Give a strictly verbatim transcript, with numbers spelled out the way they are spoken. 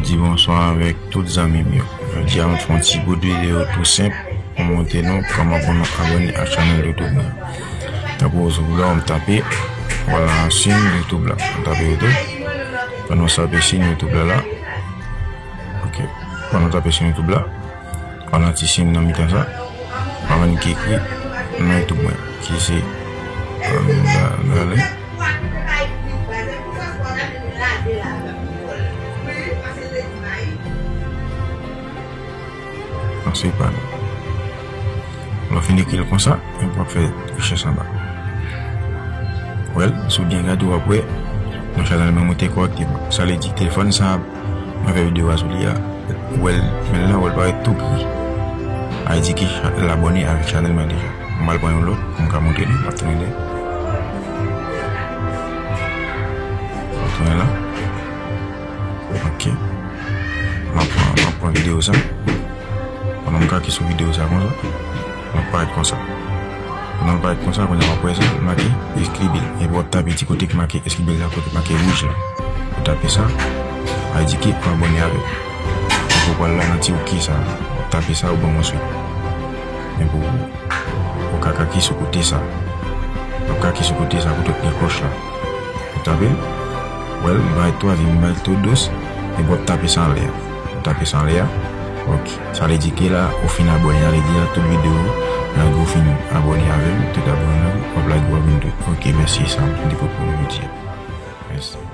Di bonswa avèk tout zanmi m yo. Jodi a, m ap fè yon ti bout videyo tou senp pou montre nou kòman pou nou abòne ak chanèl YouTube mwen. Tankou sou la, m tape, vwala, chaîne YouTube la. M tape YouTube. Pandan w tape chaîne YouTube la, la. Ok. Pandan w tape chaîne YouTube la, w a nan ti siy nan mitan sa. W a wè ki ekri nan YouTube mwen, ki se, euh, la, la, la. Non, se pa li. Lè w fin ekri l konsa, epi w ap fè rechèch anba. Wè l, si w byen gade, w ap wè, nan chanèl mwen, mwen te kòrèkteman. Sa vle di, telefòn sa, mwen fè videyo a sou li a, wè l, men la, wè l parèt tou gri. A di ke cha-, l abòne avèk chanèl mwen deja. Mwen al pran yon lòt pou m ka montre nou. M ap tounen de. M ap tounen la. Ok. M ap pran, m ap pran videyo sa. Pandan m klike sou videyo sa konsa, l ap parèt konsa. Pandan l parèt konsa, kounye a w ap wè sa, l make eskribye. Epi w ap tape ti kote ki make eskribye la, kote ki make wouj la. Ou tape sa, a di ke ou abòne avè m. Epi w pral la nan ti ok sa, w ap tape sa, ou ban m yon swit. Men pou ou ka klike sou kote sa. W ap klike sou kote sa, kote k gen klòch la. Ou tape l. Wè l, bay twazyèm, bay tou dous. Epi w ap tape sa anlè a. Ou tape sa anlè a. Ok. Sa vle di ke la, ou fin abòne. Sa vle di la, tout videyo, lè ou fin abòne avè m, tout abòne, w ap lage, w ap vin tout. Ok, mèsi, sa m te pot pou nou jodi a. Mèsi.